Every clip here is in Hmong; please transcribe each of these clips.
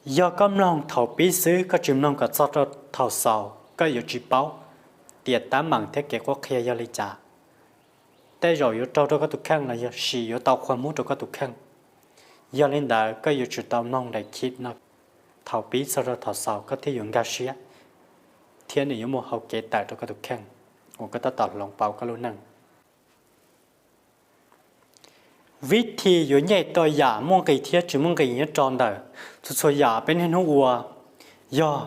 Yog koj mloog thaum pib xwb, koj tsis mloog kom txog rau thaum xaus, koj yuav tsis paub tias teeb meem thiab kev qhuab qhia yog li cas. Tej zaum yuav raug rau koj tus kheej los yog sis yuav tau qhua muag rau koj tus kheej. Yog li ntawd, koj yuav tsum tau mloog daim clip no thaum pib txog rau thaum xaus koj thiaj yuav nkag siab, thiab nws yuav muaj hau kev tawm rau koj tus kheej uas koj tab tom hloov pauv koj lub neej. Vib thib yuav nyem tau yam muaj nqis thiab tsis muaj nqis nyob rau ntawm txhua txhua yam peb niaj hnub ua, yog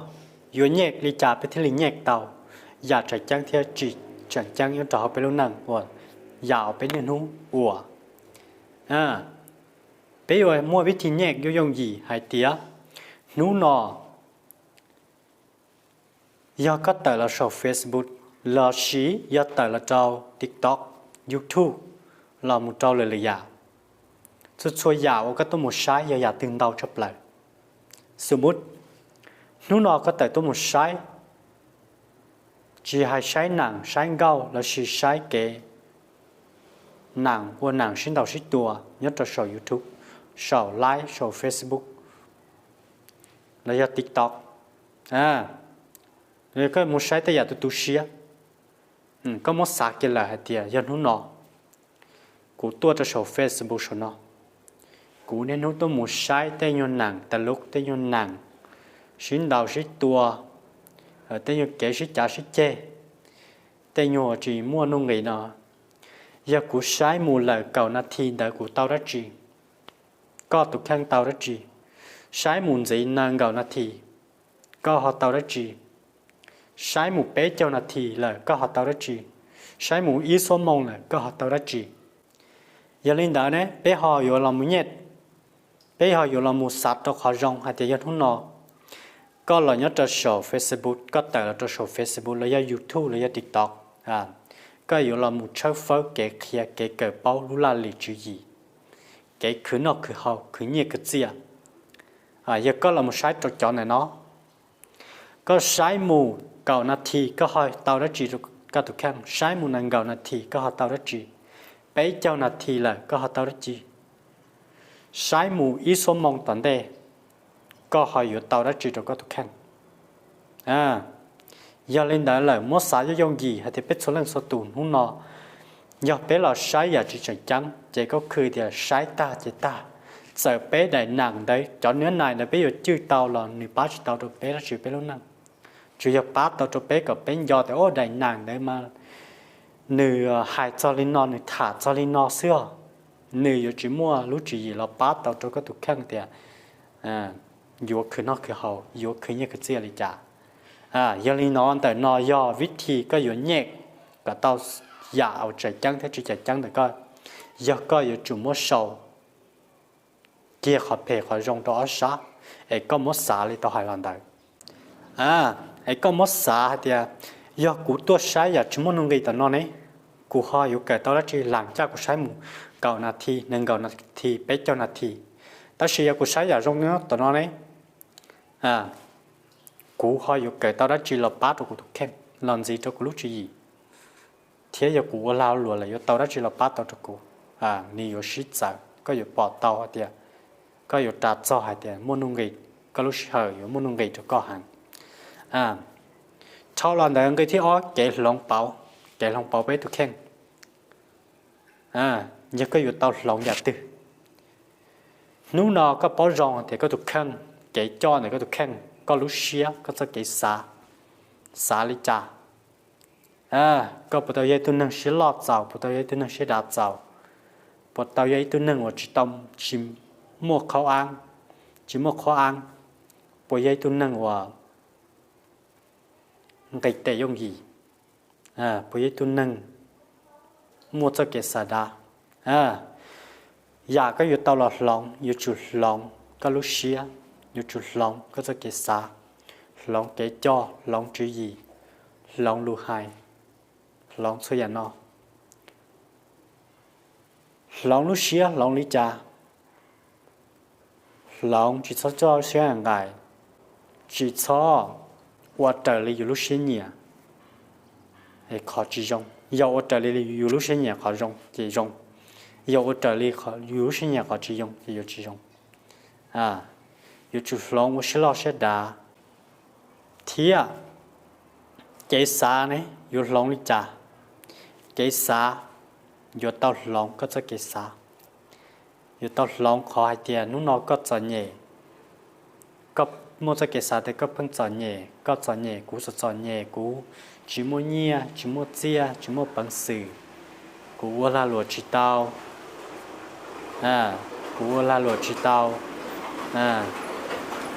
yuav nyem li cas peb thiaj li nyem tau yam tseem ceeb thiab tsis tseem ceeb nyob rau hauv peb lub neej uas yam uas peb niaj hnub ua. Peb yuav muaj vib thib nyem yooj yooj yim hais tias hnub no yog koj tawm los saum Facebook los sis yog tawm los rau TikTok, YouTube, los mus rau lwm lwm yam, txhua txhua yam uas koj tuaj mus saib yog yam twg ntau tshaj plaws. Xu mub, hnub no koj tawm tuaj mus saib, tsis hais saib neem saib nkauj los sis saib kev neem ua neem sib ntaus sib tua nyob rau saum YouTube, saum live saum Facebook los yog TikTok, koj mus saib tej yam tu tu siab, koj muab xav kiag lawm hais tias yog hnub no kuv tuaj rau saum Facebook saum no, kuv niaj hnub tuaj mus saib tej nyuag neem tas lub, tej nyuag neem sib ntaus sib tua, tej nyuag kev sib cav sib ceg, tej nyuag tsis muaj nuj nqis no, yog kuv saib mus lawm kaum nas this ntawd kuv tau dab tsi? Koj tus kheej tau dab tsi? Saib mus ntxiv nees nkaum nas this, koj ho tau dab tsi? Saib mus peb caug nas this lawm koj ho tau dab tsi? Saib mus ib xuab moos lawm koj ho tau dab tsi? Yog li ntawd ne peb ho yuav los mus nyem, peb ho yuav los mus xav rau qhov zoo hais tias yog hnub no koj los nyob rau saum Facebook, koj tawm los rau saum Facebook los yog YouTube los yog TikTok, koj yuav los mus tshawb fawb kev qhia kev kawm paub lub laj lim tswv yim, kev khwv noj khwv haus khwv nyiaj khwv txiaj. Yog koj los mus saib rau cov ntawm no, koj saib mus kaum nas this koj ho tau dab tsi rau koj tus kheej? Saib mus nees nkaum nas this koj ho tau dab tsi? Peb caug nas this lawm koj ho tau dab tsi? Saib mus ib xuab moos tom ntej koj ho yuav tau dab tsi rau koj tus kheej? Yog li ntawd lawm muab xav yooj yooj yim hais tias peb txhua leej txhua tus hnub no yog peb los saib yam tsis tseem ceeb ces koj khwv tias saib tag ces tag. Txawm peb daim neem ntawd cov nab nais ntawd peb yuav cwj tau los nws pab tsis tau rau peb dab tsi peb lub neej, tsuas yog pab tau rau peb kom peb nco tias ua daim neem ntawd mas nws hais txog li no nws tham txog li no xwb os. Nws yuav tsis muaj lub tswv yim los pab tau rau koj tus kheej tias yuav khwv noj khwv haus yuav khwv nyiaj khwv txiaj li cas. Yog li no ntawm no yog vib thib koj yuav nyem kom tau yam uas tseem ceeb thiab tsis tseem ceeb ntawm koj, yog koj yuav tsum muab sau kiag qhov phem qhov zoo rau ob sab, es koj muab xav li tau hais los ntawd. Es koj muab xav hais tias yog kuv tuaj saib yam tsis muaj nuj nqis tom no ne, kuv ho yuav kawm tau dab tsi? Lam caj kuv saib mus kaum nas this nees nkaum nas this peb caug nas this, tab sis yog kuv saib yam zoo nyob tom no ne, kuv ho yuav kawm tau dab tsi los pab rau kuv tus kheej los ntxiv rau kuv lub tswv yim, thiab yog kuv ua lag luam lawm yuav tau dab tsi los pab tau rau kuv? Nws yuav sib txawv, koj yuav pom tau hais tias koj yuav ras txog hais tias muaj nuj nqis, koj lub sij hawm yuav muaj nuj nqis rau koj heev. Dhau los ntawd nqe thib ob, kev hloov pauv, kev hloov pauv peb tus kheej. Yog koj yuav tau hloov yam twg? Hnub no koj paub zoo tias koj tus kheej, kev coj ntawm koj tus kheej, koj lub siab, koj txoj kev xav, xav li cas? Koj puas tau yog ib tug neeg siab loj txaus, puas tau yog ib tug neeg siab dav txaus, puas tau yog ib tug neeg uas tsis tau, tsis muaj qhov ab, tsis muaj qhov ab, puas yog ib tug neeg uas nqis tes yooj yim, puas yog ib tug neeg muaj txoj kev xav dav? Yam koj yuav tau los hloov, yuav tsum hloov koj lub siab, yuav tsum hloov koj txoj kev xav, hloov kev coj, hloov tswv yim, hloov lus hais, hloov txhua yam no. Hloov lub siab hloov li cas? Hloov tsis txhob coj siab nqaim, tsis txhob ua raws li yus lub siab nyiam, qhov tsis zoo. Yog ua raws li yus lub siab nyiam qhov zoo ces zoo, yog ua raws li yus lub siab nyiam qhov tsis zoo ces yuav tsis zoo. yuav tsum hloov ua siab loj siab dav, thiab kev xav ne yuav hloov li cas? Kev xav yuav tau hloov koj txoj kev xav, yuav tau hloov qhov hais tias hnub no koj txom nyem, koj muaj txoj kev xav tias koj pheej txom nyem, koj txom nyem, kuv txom txom nyem, kuv tsis muaj nyiaj, tsis muaj txiaj, tsis muaj peev xwm, kuv ua lag luam tsis tau, kuv ua lag luam tsis tau,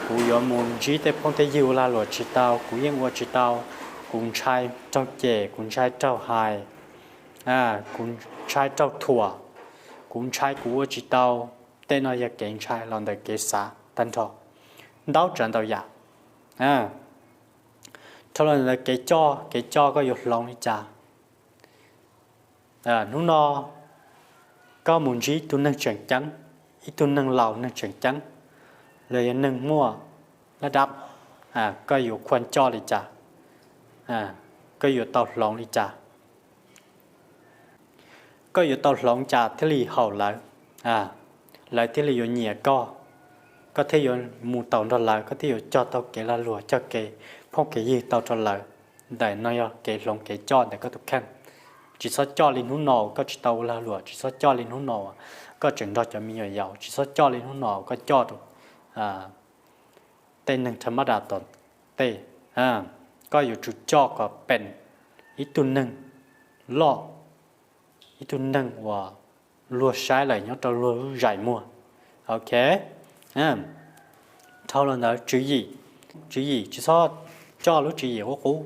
kuv yuav mus ntsib tej phooj tej ywg ua lag luam tsis tau, kuv yeej ua tsis tau, kuv ntshai raug cem, kuv ntshai raug hais, kuv ntshai raug thuam, kuv ntshai kuv ua tsis tau. Tej no yog kev ntshai los ntawm kev xav tag nrho, ntau tsav ntau yam. Dhau los ntawm kev coj, kev coj koj yuav hloov li cas? Hnub no koj mus ntsib ib tug neeg tseem ceeb, ib tug neeg laus neeg tseem ceeb, los yog neeg muaj laj dab, koj yuav khuam coj li cas? Koj yuav tau hloov li cas? Koj yuav tau hloov cas thiaj li haum lawv, lawv thiaj li yuav nyiam koj, koj thiaj yuav mus tau nrog lawv, koj thiaj yuav cog tau kev lag luam, cog kev phooj kev ywg tau rau lawv. Ntawm no yog kev hloov kev coj ntawm koj tus kheej. Tsis txhob coj li hnub no koj tsis tau ua lag luam, tsis txhob coj li hnub no koj tseem nrog cov me nyuam yaus, tsis txhob coj li hnub no koj coj rau tej neeg tha mab das tom tej. Koj yuav tsum coj kom peem ib tug neeg loj, ib tug neeg uas luag saib lawm nyob rau luag lub zais muag. Ok, dhau los ntawd tswv yim, tswv yim tsis txhob coj lub tswv yim qub qub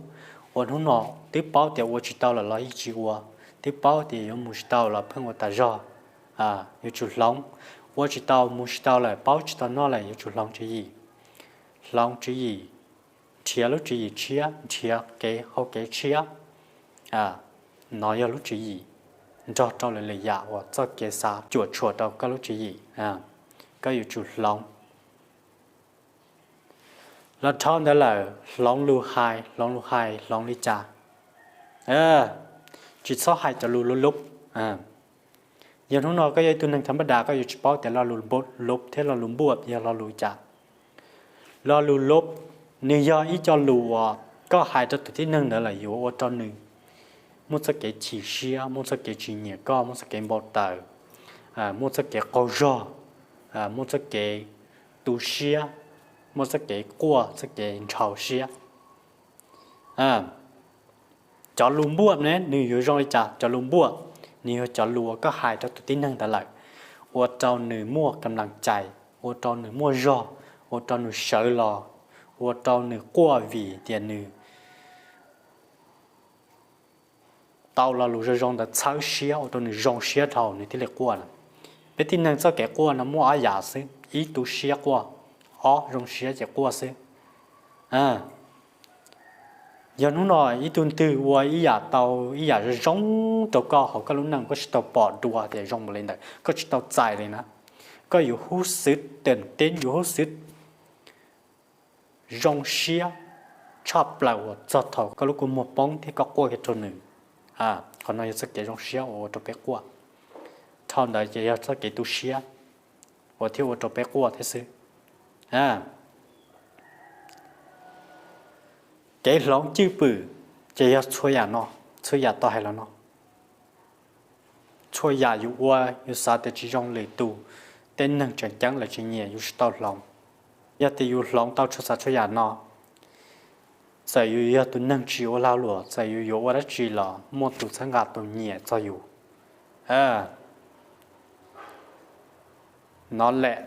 uas hnub no twb paub tias ua tsis tau lawm los yeej tsis ua, twb paub tias yuav mus tsis tau los pheej ua tas zog. Yuav tsum hloov, ua tsis tau mus tsis tau lawm, paub tsis tau noj lawm yuav tsum hloov tswv yim, hloov tswv yim, nrhiav lub tswv yim tshiab, nrhiav kev hau kev tshiab. No yog lub tswv yim nrog rau lwm lwm yam uas txoj kev xav cuam tshuam rau koj lub tswv yim, koj yuav tsum hloov. Los dhau ntawd lawm hloov lus hais, hloov lus hais hloov li cas? Tsis txhob hais cov lus luv luv. Yog hnub no koj yog ib tug neeg tha mab das koj yuav tsis paub tias lo lus luv thiab lo lus npuaj yog lo lus cas. Lo lus luv, nws yog ib co lus uas koj hais rau tus tib neeg ntawd lawm yuav ua rau nws muaj txoj kev chim siab, muaj txoj kev tsis nyiam koj, muaj txoj kev npau taws, muaj txoj kev qaug zog, muaj txoj kev tu siab, muaj txoj kev quaj, txoj kev ntshaus siab. Cov lus npuaj ne nws yuav zoo li cas? Cov lus npuaj nws yog cov lus uas koj hais rau tus tib neeg ntawd lawm, ua rau nws muaj kam lam cais, ua rau nws muaj zog, ua rau nws sawv los, ua rau nws quaj vim tias nws tau lo lus zoo zoo ntawd txhawb siab ua rau nws zoo siab dhau nws thiaj li quaj na. Peb tib neeg txoj kev quaj no muaj ob yam xwb, ib tu siab quaj, ob zoo siab ces quaj xwb. Yog hnub no ib tug twg ua ib yam tau ib yam zoo zoo rau koj hauv koj lub neej koj tsis tau pom dua tias zoo npaum li ntawd, koj tsis tau txais li na, koj yuav huj xwv teem teb, yuav huj xwv zoo siab tshaj plaws uas txog thaum koj lub kua muag poob thiab koj quaj kiag rau nws. Qhov no yog txoj kev zoo siab uas ua rau peb quaj. Dhau ntawd ces yog txoj kev tu siab uas thiaj ua rau peb quaj thiab xwb. Kev hloov cwj pwm ces yog txhua yam no, txhua yam tau hais los no. Txhua yam yus ua yus xav tias tsis zoo lwm tus, tej neeg tseem ceeb lawv tsis nyiam yus tsis tau hloov. Yog tias yus hloov tau txhua tsav txhua yam no, txawm yus yog tus neeg tsis ua lag luam, txawm yus yuav ua dab tsi los muaj tus txhawb nqa tus nyiam txog yus. No lawm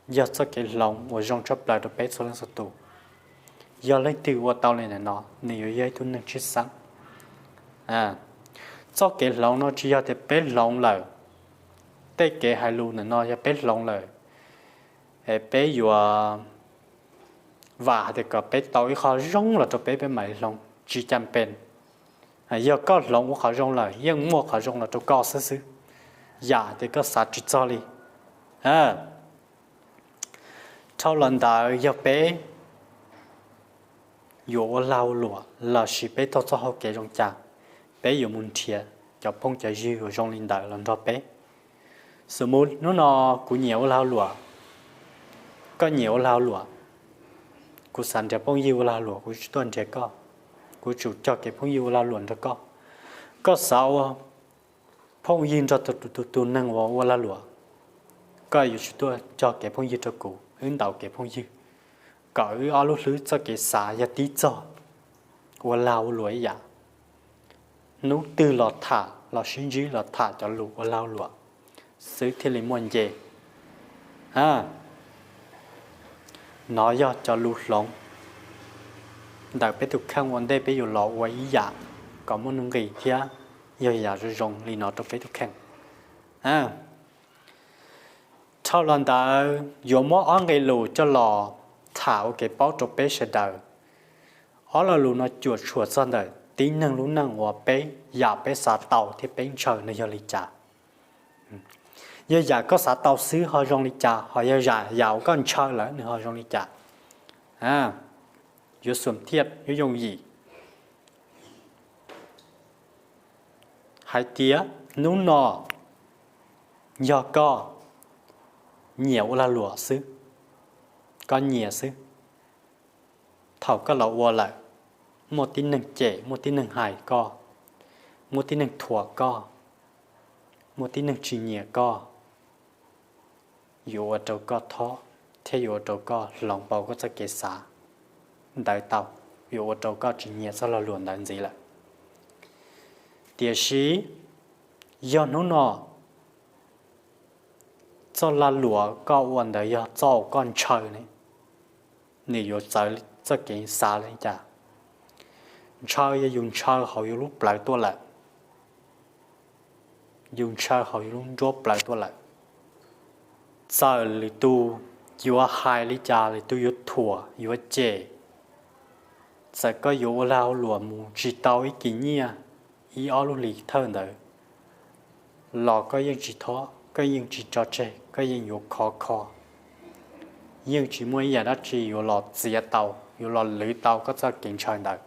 yog txoj kev hloov uas zoo tshaj plaws rau peb txhua leej txhua tus. Yog leej twg ua tau li ntawm no nws yuav yog ib tug neeg tshwj xeeb. Txoj kev hloov no tsis yog tias peb hloov lawm, tej kev hais lus ntawm no yog peb hloov lawm es peb yuav vam hais tias kom peb tau ib qho zoo los rau peb, peb mam li hloov, tsis cam pes. Yog koj hloov ua qhov zoo lawm yeej muaj qhov zoo los rau koj xwb xwb, yam tias koj xav tsis txog li. Dhau los ntawd yog peb yuav ua lag ua luam lossis peb taug txoj hau kev zoo cas, peb yuav mus nrhiav cov phooj cov ywg uas zoo li ntawd los nrog peb. Xws mus hnub no kuv nyiam ua lag ua luam, Koj nyiam ua lag ua luam, kuv xav nrhiav phooj ywg ua lag luam, kuv tsis tuaj nrhiav koj, kuv tsum cog kev phooj ywg ua lag luam nrog koj. Koj xav ua phooj ywg nrog tus, tus, tus neeg uas ua lag luam, koj yuav tsum tuaj cog kev phooj ywg rau kuv, wb ntaus kev phooj ywg, kom wb ob lub hlwb txoj kev xav yog tib txog, ua lag ua luam ib yam. Hnub twg los tham, los sib ntsib los tham cov lus ua lag ua luam xwb thiaj li muaj nce. Nov yog cov lus hloov ntawm peb tus kheej ua ntej peb yuav los ua ib yam kom muaj nuj nqis thiab yog yam zoo zoo li no rau peb tus kheej. Dhau los ntawd yuav muab ob nqe lus coj los tham ua kev paub rau peb sawv daws. Ob lo lus no cuam tshuam txog ntawm tib neeg lub neej uas peb, yam peb xav tau thiab peb ntshaw nws yog li cas. Yog yam koj xav tau xwb ho zoo li cas, ho yog yam, yam uas koj ntshaw lawm nws ho zoo li cas. Yuav xum thiaj yuav yooj yim hais tias hnub no yog koj nyiam ua lag luam xwb, koj nyiam xwb, thaum koj los ua lawm, muaj tib neeg cem, muaj tib neeg hais koj, muaj tib neeg thuam koj, muaj tib neeg tsis nyiam koj, yuav ua rau koj thob thiab yuav ua rau koj hloov pauv koj txoj kev xav ntawd tau, yuav ua rau koj tsis nyiam txoj lag luam ntawd ntxiv lawm. Tiam sis yog hnub no txoj lag luam koj ua ntawd yog txoj uas koj ntshaw ne, nws yuav txawv txoj kev xav li cas? Ntshaw yog yus ntshaw hauv yus lub plawv tuaj lawm, yus ntshaw hauv yus lub nruab plawv tuaj lawm. Txawm lwm tus yuav hais li cas, lwm tus yuav thuam yuav cem, txawm koj yuav ua lag ua luam mus tsis tau ib kis nyiaj, ib ob lub hlis thawj ntawd los koj yeej tsis thob, koj yeej tsis tso tseg, koj yeej yuav khov kho, yeej tsis muaj ib yam dab tsi yuav los txiav tau, yuav los lwv tau koj txoj kev ntshaw ntawd.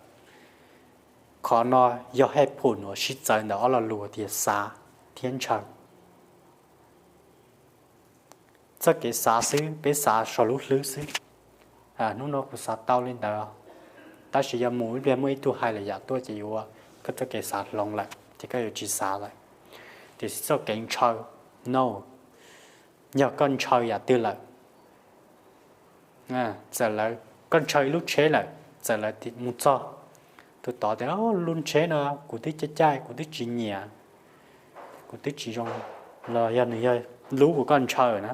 Qhov no yog haj phum uas sib txawv ntawm ob lo lus tias xav thiab ntshaw. Txoj kev xav xwb, peb xav saum lub hlwb xwb. Hnub no kuv xav tau li ntawd, tab sis yog mus ib pliag muaj ib tug hais lawm yam tuaj ces yuav, koj txoj kev xav hloov lawm ces koj yuav tsis xav lawm. Tiam sis txoj kev ntshaw no, yog koj ntshaw yam twg lawm, txawm lawv, koj ntshaw ib lub tsheb lawm, txawm lawv mus txog, tus tod tias lub tsheb no kuv twb caij caij kuv twb tsis nyiam, kuv twb tsis zoo, los yog nws yog lub uas koj ntshaw na,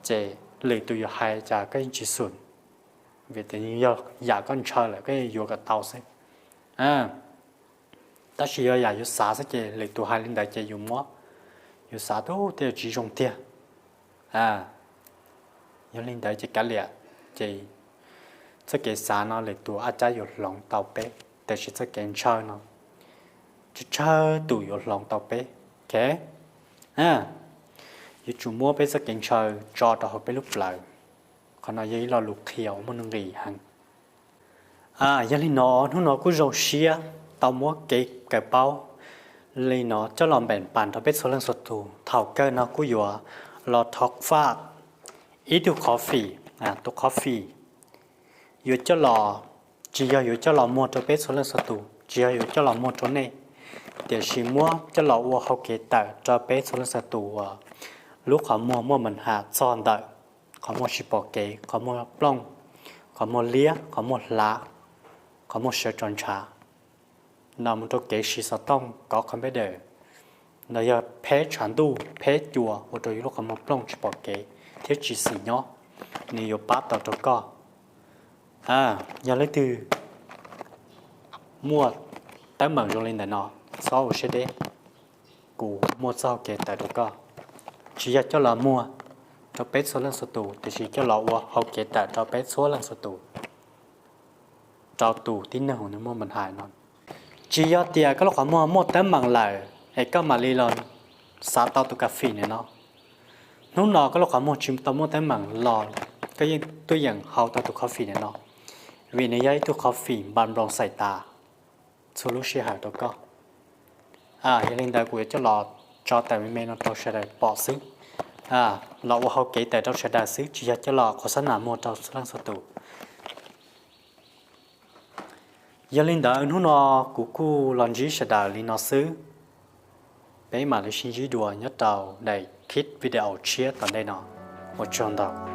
ces lwm tus yuav hais cas koj yeej tsis xum, vim tias yog yam koj ntshaw lawm koj yeej yuav kom tau xwb. Tab sis yog yam yus xav xwb ces lwm tus hais li ntawd ces yus muab, yus xav tias tej zaum tsis zoo tiag. Yog li ntawd ces kav liam, ces txoj kev xav no lwm tus ab cab yuav hloov tau peb, tiam sis txoj kev ntshaw no tsawg tsawg tus yuav hloov tau peb. Ok, yuav tsum muab peb txoj kev ntshaw tso rau hauv peb lub plawv. Qhov no yog ib lo lus qhia uas muaj nuj nqis heev. Yog li no hnub no kuj zoo siab tau muab kev kawm paub li no coj los npeem pas rau peb txhua leej txhua tus. Thaum kawg no kuj yuav los thov faj ib tug qhov fim, tus qhov fim yuav coj los, tsis yog yuav coj los muag rau peb txhua leej txhua tus, tsis yog yuav coj los muag rau nej, tiam sis muab coj los ua hau kev tawm rau peb txhua leej txhua tus uas lub qhov muag muaj mas has txog ntawm qhov muag tsis pom kev, qhov muag plooj, qhov muag liab, qhov muag hlav, qhov muag sawv tso ntshav, no mus rau kev siv xov tooj kov qhov npej dawm, no yog pheb tshav ntuj pheb cua ua rau yus lub qhov muag plooj tsis pom kev thiab tsis xis nyob, nws yuav pab tau rau koj. Yog leej twg muaj teeb meem zoo li ntawm no, txhob ua siab deb, kuv muaj txoj hau kev tawm rau koj. Tsis yog coj los muag rau peb txhua leej txhua tus, tiam sis coj los ua hau kev tawm rau peb txhua leej txhua tus, rau tus tib neeg uas nws muaj mas has no. Tsis yog tias koj lub qhov muag muaj teeb meem lawm es koj mam li los xav tau tus qhov fim ntawm no. Hnub no koj lub qhov muag tsis tau muaj teeb meem los koj yeej tuaj yeem hau tau tus qhov fim ntawm no, vim nws yog ib tug qhov fim npa nploos xais tas txhua lub sij hawm rau koj. Yog li ntawd kuv yuav coj los tso tawm me me no rau sawv daws pom xwb. los ua hau kev tawm rau sawv daws xwb, tsis yog coj los qhov xab nam muag rau txhua leej txhua tus. Yog li ntawd hnub no kuv kuj los ntsib sawv daws li no xwb. Peb mam li sib ntsib dua nyob rau daim clip video tshiab tom ntej no. Ua tsaug ntau.